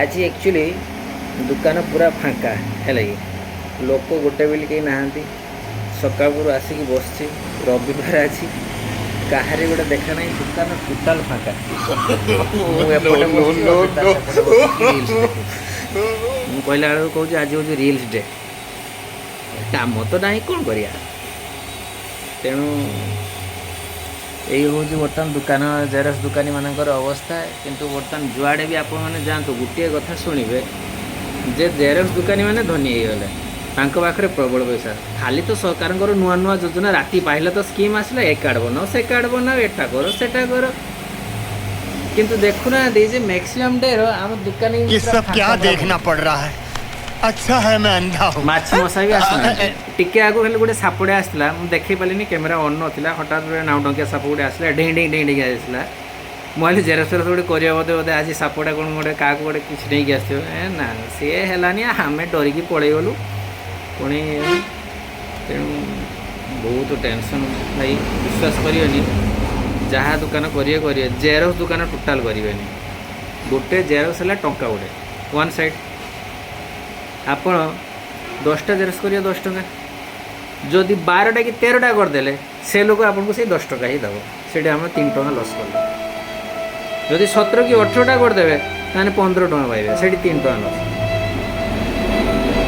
ଆଜି ଆକ୍ଚୁଆଲି ଦୋକାନ ପୁରା ଫାଙ୍କା, ହେଲା କି? ଲୋକ ଗୋଟେ ବୋଲି କେହି ନାହାନ୍ତି। ସକାଳୁ ଆସିକି ବସିଛି। ରବିବାର ଅଛି, କାହାରି ଗୋଟେ ଦେଖା ନାହିଁ। ଦୋକାନ ଟୋଟାଲ ଫାଙ୍କା। ମୁଁ ଏପଟେ ବସିଛି, ଅଜିତ ସେପଟେ ବସିକି ରିଲ୍ସ ଦେଖୁଛି। ମୁଁ କହିଲା ବେଳକୁ କହୁଛି, ଆଜି ହେଉଛି ରିଲ୍ସ ଡେ। କାମ ତ ନାହିଁ, କ'ଣ କରିବା? ତେଣୁ ଏଇ ହେଉଛି ବର୍ତ୍ତମାନ ଦୋକାନ, ଜେରକ୍ସ ଦୋକାନୀମାନଙ୍କର ଅବସ୍ଥା। କିନ୍ତୁ ବର୍ତ୍ତମାନ ଯୁଆଡ଼େ ବି ଆପଣମାନେ ଯାଆନ୍ତୁ, ଗୋଟିଏ କଥା ଶୁଣିବେ ଯେ ଜେରକ୍ସ ଦୋକାନୀମାନେ ଧନୀ ହେଇଗଲେ, ତାଙ୍କ ପାଖରେ ପ୍ରବଳ ପଇସା। ଖାଲି ତ ସରକାରଙ୍କର ନୂଆ ନୂଆ ଯୋଜନା, ରାତି ପାହିଲେ ତ ସ୍କିମ୍ ଆସିଲା, ଏ କାର୍ଡ଼ ବନାଅ, ସେ କାର୍ଡ଼ ବନାଅ, ଏଟା କର, ସେଟା କର। କିନ୍ତୁ ଦେଖୁନାହାନ୍ତି ଯେ ମ୍ୟାକ୍ସିମମ୍ ଡେର ଆମ ଦୋକାନୀ ये ପୁରା सब क्या ଫାଙ୍କା ପୁରା। देखना पड़ रहा है? अच्छा है मैं अंधा हूँ। ମାଛି ମଶା ବି ଆସୁନାହାନ୍ତି। ଟିକେ ଆଗକୁ ଖାଲି ଗୋଟେ ସାପଟେ ଆସିଥିଲା, ମୁଁ ଦେଖେଇ ପାରିଲିନି, କ୍ୟାମେରା ଅନ୍ ନଥିଲା। ହଠାତ୍ ଗୋଟେ ନାଉ ଟଙ୍କିଆ ସାପ ଗୋଟେ ଆସିଲା, ଡେଇଁ ଡେଇଁ ଡେଇଁ ଡେଇଁ ଆସିଲା। ମୁଁ ଭାବିଲି ଜେରକ୍ସ ଫେରକ୍ସ ଗୋଟେ କରିବ ବୋଧେ, ବୋଧେ ଆଜି ସାପଟା କ'ଣ ଗୋଟେ କାହାକୁ ଗୋଟେ କିଛି ନେଇକି ଆସିଥିବ। ଏ ନା, ସିଏ ହେଲାନି, ଆମେ ଡରିକି ପଳେଇଗଲୁ ପୁଣି। ତେଣୁ ବହୁତ ଟେନସନ୍ ଭାଇ, ବିଶ୍ୱାସ କରିବେନି। ଯାହା ଦୋକାନ କରିବେ କରିବେ, ଜେରକ୍ସ ଦୋକାନ ଟୋଟାଲ୍ କରିବେନି। ଗୋଟେ ଜେରକ୍ସ ହେଲା ଟଙ୍କା ଗୋଟେ ୱାନ୍ ସାଇଡ଼୍। ଆପଣ 10ଟା ଜେରକ୍ସ କରିବେ, 10 ଟଙ୍କା। ଯଦି 12ଟା କି 13ଟା କରିଦେଲେ, ସେ ଲୋକ ଆପଣଙ୍କୁ ସେଇ 10 ଟଙ୍କା ହିଁ ଦେବ। ସେଇଠି ଆମେ 3 ଟଙ୍କା ଲସ୍ କଲେ। ଯଦି 17 କି 18ଟା କରିଦେବେ, ତାହେଲେ 15 ଟଙ୍କା ପାଇବେ, ସେଇଠି 3 ଟଙ୍କା ଲସ୍।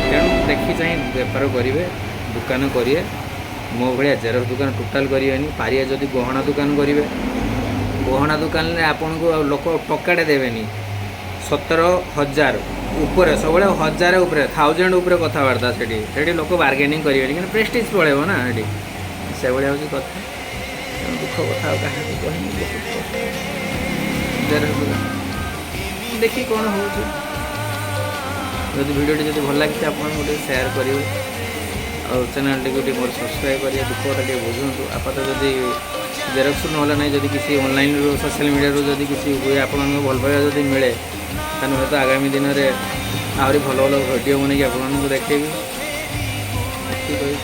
ତେଣୁ ଦେଖି ଚାହିଁ ବେପାର କରିବେ, ଦୋକାନ କରିବେ। ମୋ ଭଳିଆ ଜେରକ୍ସ ଦୋକାନ ଟୋଟାଲ୍ କରିବେନି। ପାରିବେ ଯଦି ଗହଣା ଦୋକାନ କରିବେ। ଗହଣା ଦୋକାନରେ ଆପଣଙ୍କୁ ଆଉ ଲୋକ ଟଙ୍କାଟେ ଦେବେନି। 17,000 ଉପରେ, ସବୁବେଳେ ହଜାର ଉପରେ, ଥାଉଜେଣ୍ଡ ଉପରେ କଥାବାର୍ତ୍ତା ସେଠି। ସେଠି ଲୋକ ବାର୍ଗେନିଂ କରିବେନି, କିନ୍ତୁ ପ୍ରେଷ୍ଟିଜ୍ ପଳେଇବ ନା ସେଠି। ସେଭଳିଆ ହେଉଛି କଥା। ତେଣୁ ଦୁଃଖ କଥା ଆଉ କାହାକୁ କହିନି। ବହୁତ କଷ୍ଟ ଜେରକ୍ସ ଦୋକାନ। ଦେଖି କ'ଣ ହେଉଛି। ଯଦି ଭିଡ଼ିଓଟି ଯଦି ଭଲ ଲାଗିଛି ଆପଣଙ୍କୁ, ଟିକେ ସେୟାର କରିବେ ଆଉ ଚ୍ୟାନେଲ୍ଟିକୁ ଟିକେ ମୋର ସବସ୍କ୍ରାଇବ୍ କରିବେ। ଦୁଃଖଟା ଟିକେ ବୁଝନ୍ତୁ। ଆପାତତଃ ଯଦି ଜେରକ୍ସ ନହେଲେ ନାହିଁ, ଯଦି କିଛି ଅନଲାଇନ୍ରୁ, ସୋସିଆଲ୍ ମିଡ଼ିଆରୁ ଯଦି କିଛି ହୁଏ, ଆପଣଙ୍କୁ ଭଲ ପାଇବା ଯଦି ମିଳେ, ତାହେଲେ ହୁଏତ ଆଗାମୀ ଦିନରେ ଆହୁରି ଭଲ ଭଲ ଭିଡ଼ିଓ ବନେଇକି ଆପଣମାନଙ୍କୁ ଦେଖେଇବି। ଏତିକି କହି